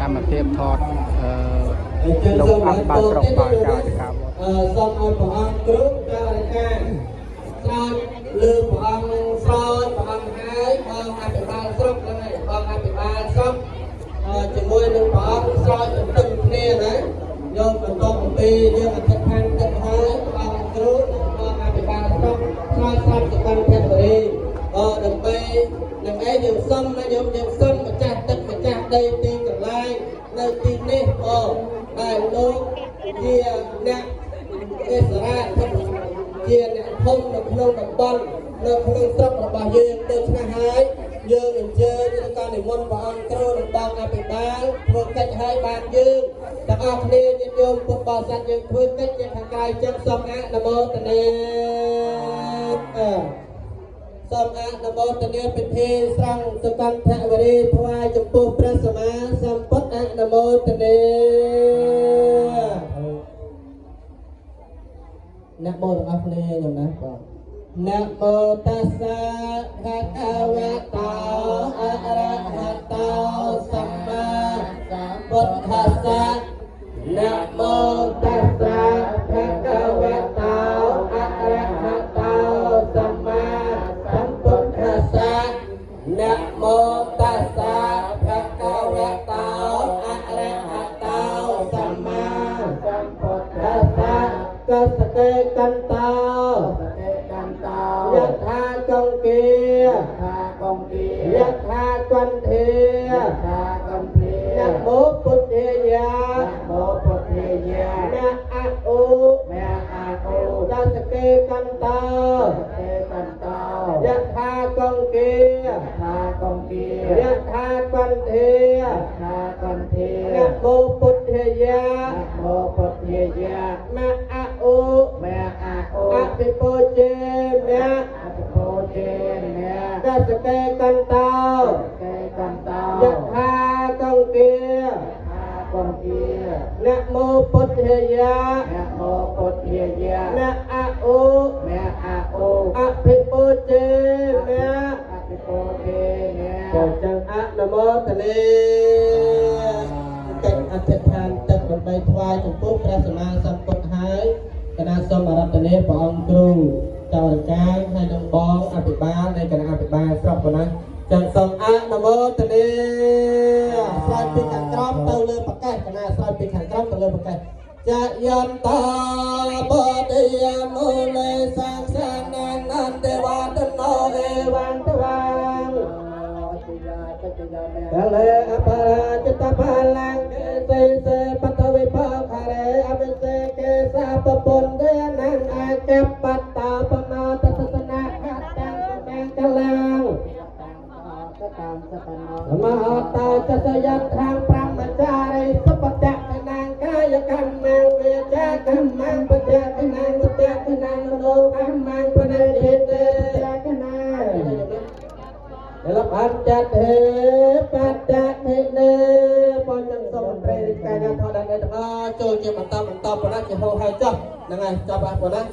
កម្មភាពថតអឺ អញ្ចឹង លោក សូម អភិបាលស្រុកបាទចៅអធិការវត្ត អឺសូមឲ្យព្រះអង្គគ្រូចៅអធិការស្រោចលើព្រះអង្គស្រោចព្រះអង្គហើយបងអភិបាលស្រុកហ្នឹងហើយបងអភិបាលស្រុកអឺជាមួយនឹងព្រះអង្គស្រោចទន្ទឹមគ្នាណាយកបន្តអំពីយើងអធិដ្ឋានទឹកហើយព្រះអង្គគ្រូនិងបងអភិបាលស្រុកស្រោចស្រោចសកម្មភាពបរិអឺដើម្បីនឹងឯងយើងសុំណាញោមយើងសុំម្ចាស់ទឹកម្ចាស់ដីទីកន្លែងនៅទីនេះអូដែលលោកជាអ្នកទេសរាធិបជាអ្នកធំនៅក្នុងតំបន់នៅក្នុងស្រុករបស់យើងដូច្នេះហើយយើងអញ្ជើញឬក៏និមន្តព្រះអង្គគ្រូនិងបងអភិបាលធ្វើកិច្ចឲ្យបានយើងទាំងអស់គ្នាញាតិញោមពុទ្ធបរិស័ទយើងធ្វើកិច្ចជាខាងក្រៅចឹងសូមអនុមោទនាសូមអនុមោទនាពិធីស្រង់សកន្ធវរីថ្វាយចំពោះព្រះសម្មាសម្ពុទ្ធអនុមោទនា នមោទាំងអស់គ្នាញោមណាបាទនមោតស្សៈភគវតោអរហតោសម្មាសម្ពុទ្ធស្សៈនមោតស្សៈភគវតោអរហតោសម្មាសម្ពុទ្ធស្សៈនមោតស្សៈភគវតោអរហតោសម្មាសម្ពុទ្ធស្សៈកសកេកន្តោ កន្តោ យថាកង្គា ថាកងគា យថាកន្ធា ថាកន្ធា នមោពុទ្ធាយា នមោពុទ្ធាយា នអអូ មៈអោ កសកេកន្តោ ទេកន្តោ យថាកង្គា ថាកងគា យថាកន្ធា ថាកន្ធា នមោពុទ្ធាយា នមោពុទ្ធាយា មអអូ មៈអោ អភិពោជេមៈ អភិពោជេមៈ កសកេកន្តោ ទេកន្តោ យថាកង្គា ថាកងគា នមោពុទ្ធាយា នមោពុទ្ធាយា នអអូ មៈអោ អភិពោជេមៈ អភិពោជេមៈ ក៏ចឹងអនុមោទនាកិច្ចអធិដ្ឋានទឹកដើម្បីថ្វាយចំពោះព្រះសម្មាសម្ពុទ្ធហើយគណៈសូមអរតនាព្រះអង្គគ្រូចៅអធិការហើយនឹងបងអភិបាលនៃគណៈអភិបាលស្រុកប៉ុណ្ណាចឹងសូមអនុមោទនាស្រោចពីខាងក្រោមទៅលើប្រកេះគណៈស្រោចពីខាងក្រោមទៅលើប្រកេះចយន្តោបតិយមូលេសាសនានន្តទេវតនោអេវន្តវាង កលេអបរាជតបលាំងកេសេសេបតវិបខរេអភិសេកេសាពពុនទេនងអាកបតតាបមោតទសនៈកតាំងសមង្គលាំងមហតោចសយថាងប្រមចារិសុបតៈកណាងកាយកម្មងវាចាកម្មងបច្ចកណាងសតកណាងមโนកម្មងបនិយេទេកណា លអញ្ចតេបតៈធិនេបងចឹងសូមមន្ត្រីរាជការញាធរដល់អ្នកទាំងអស់ចូលជាបន្តបន្តប៉ុណ្ណាជាហោហើយចុះហ្នឹងហើយចប់ហើយប៉ុណ្ណា។